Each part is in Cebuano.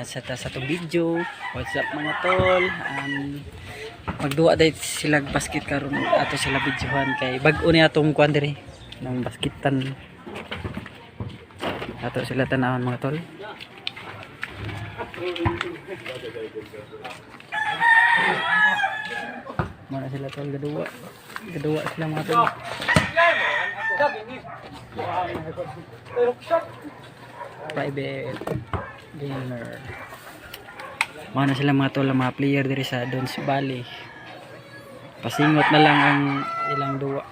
sa atong video. What's up, mga tol? Magduwa dahil sila basket karon, ato sila videohan kay bag-o ni atong kuan diri ng basketan. Ato sila tanawon, mga tol. Muna sila, tol, gaduwa. Gaduwa sila, mga tol. Private gamer. Mga na sila, mga tol, ang mga player diri sa Dons Valley. Pasingot na lang ang ilang duwa.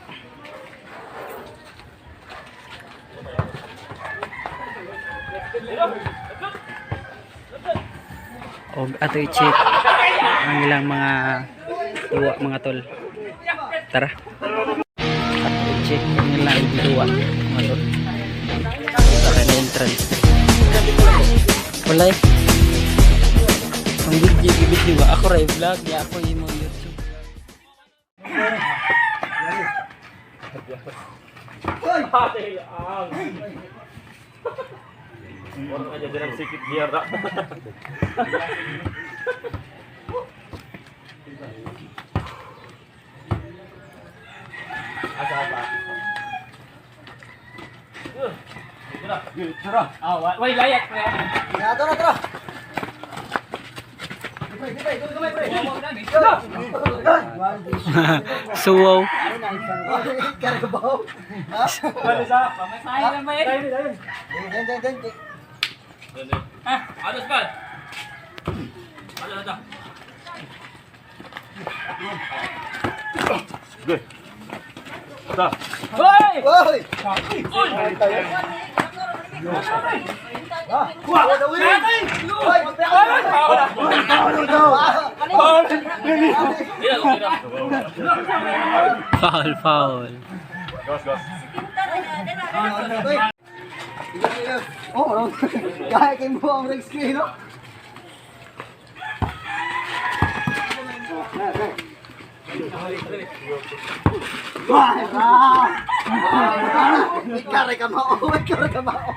Og ato i-check ang ilang mga duwa, mga tol. Tara. Ato i-check ang ilang duwa, mga tol. Tara na entrance. Wala eh. Ang video, video ba? Ako ray vlog, ya ako imo YouTube. Wala ka dyan ang sikit biyara. Asa asa. Ah, way layat pre. Tara, tara. Suwaw. Karabaw. Ha? Pamasahe lang ba eh? Den, den, den. Ados ba? Ados ados. Good. Ta. Hoy! Uy! Wah! Hoy! Foul! Tira, tira. Foul, foul. Gas, gas. Oh, kaya kay mo ang red screen, no? Wah! Ikaw ka mao, ikaw ka mao.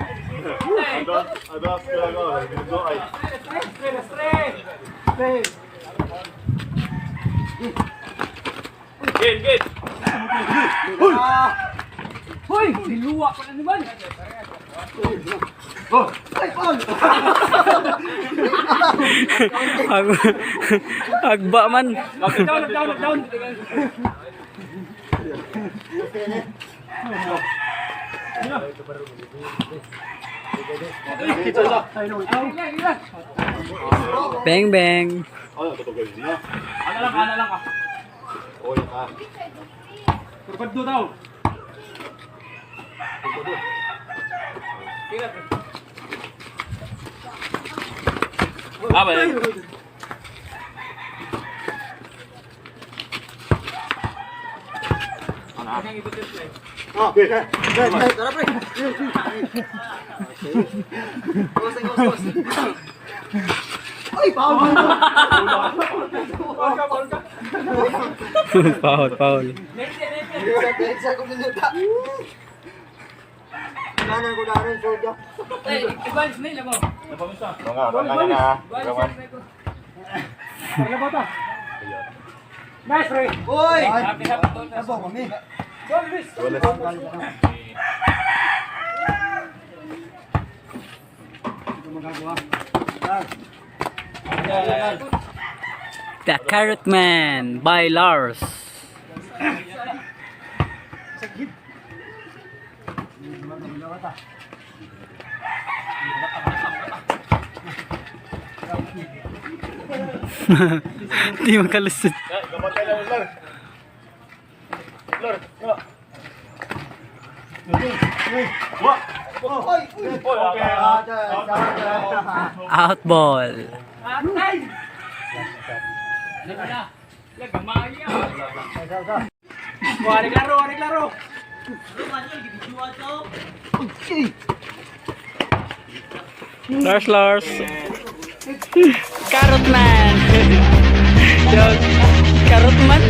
Ados, ados, gago. Go ay. Game, game. Hoy, siluwa pa na naman. Ay, foul! Agba man. Down, down, down. Bang bang. Ano, totoo niya? Ano lang, ano lang ka. Oy, ka. Turpad daw. Ah, ba? Oh, tara, pre. Gos, gos, gos. Ay, foul! Foul, foul. Sa minuta. Kanan ko na rin, soldo. Mga, mga na. Uy! Abo kami. Wala. The Carrot Man by Lars. Di makalusot. Kamatay lang, Lord. Lord, nga. Wa! Uy! Okay. Out ball. Lars, Lars. Carrot Man. Joke. Carrot Man.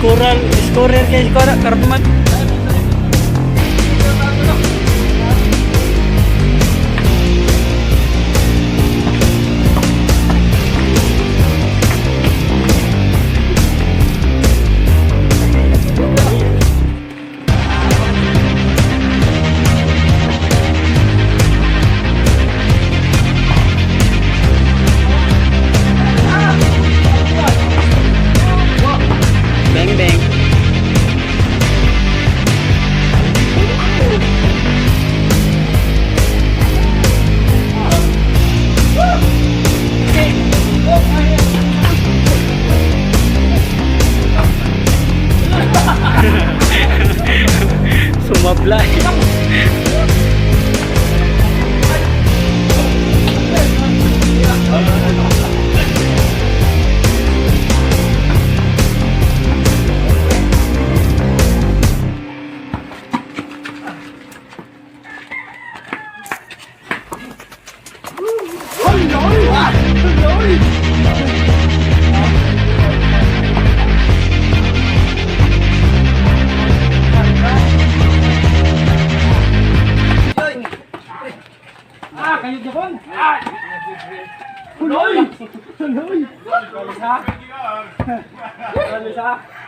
Scorer, scorer kay scorer Cartman. Bang bang. Sumablay. Ah, kayo Japon. Ah. Tuloy. Tuloy. Tuloy sa. Tuloy sa.